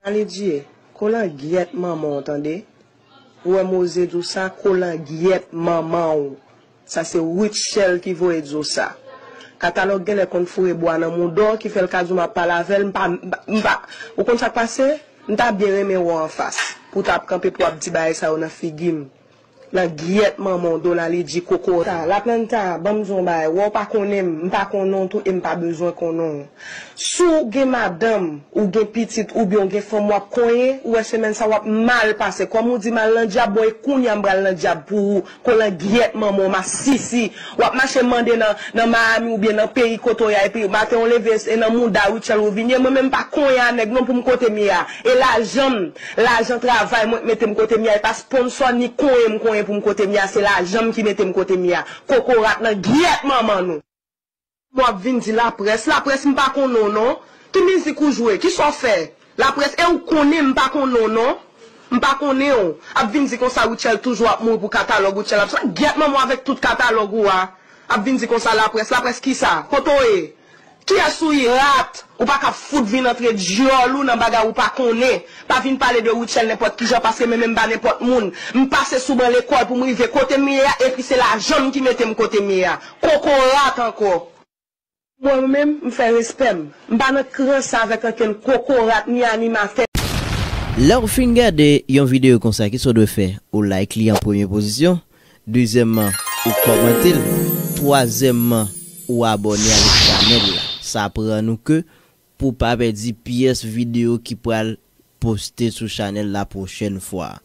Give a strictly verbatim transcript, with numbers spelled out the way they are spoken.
Alidye, kolangyèt manman w tande. Ou wè m oze di w sa, kolangyèt manman w. Sa se Rutshelle ki voye di w sa. Katalòg genlè konn foure bwa nan mouda w ki fè l ka di w m ap pale avè l, m pa, m pa, m pa, ou konn sa k pase? M ta byen renmen wè w anfas pou w t ap kanpe pou w ap di bagay sa yo nan figi m. Langyèt manman w, Donald Eddy kokorat. Laplanta, ban m di w yon bagay. Wè w pa konnen m, m pa konnen w tou e m pa bezwen konnen w. Si w gen madanm, ou gen pitit, oubyen w gen fanm w ap konyen, ou wè semèn sa w ap mal pase. Kòm ou di m al nan dyab, bon, e kounye a m pral nan dyab pou ou. Kolangyèt manman w, masisi. W ap mache mande nan, nan Miami oubyen nan peyi kote w ye a, epi maten w leve, e nan mouda Rutshelle ou vin ye. Mwen menm m pa konyen a nèg non pou m kote m ye a. E lajan m, lajan travay mwen k mete m kote m ye a, e pa sponsò ni konyen m konyen pou m kote m ye a, se lajan m ki mete m kote m ye a. Kokorat langyèt manman nou. M w ap vin di laprès, laprès m pa konnen w non. Ki mizik ou jwe? Kisa w fè? Laprès, e ou konnen m pa konnen w non. M pa konnen w. Ap vin di konsa Rutshelle toujou ap mouri pou katalòg Rutshelle ap sa. Gyèt manman w avèk tout katalòg ou a. Ap vin di konsa laprès, laprès kisa? Kote w ye? Kiyès ou ye? Rat! Ou pa ka fout vin antre dyòl ou nan bagay ou pa konnen. Pa vin pale de Rutshelle nenpòt kijan, paske mwen menm m pa nenpòt moun. M pase sou ban lekòl pou m rive kote m ye a, epi se lajan m ki mete m kote m ye a. Kokorat ankò. Mwen menm, m fè respè m. M pa nan kran sa avèk ankenn kokorat ni animatè. Lè w fin gade yon videyo konsa, kisa w dwe fè? Ou like li an premye pozisyon, dezyèmman, ou kòmante l, twazyèmman, ou abòne avèk chanèl la. Sa aprann ou ke pou w pa pèdi pyès videyo ki pral poste sou chanèl la pwochèn fwa.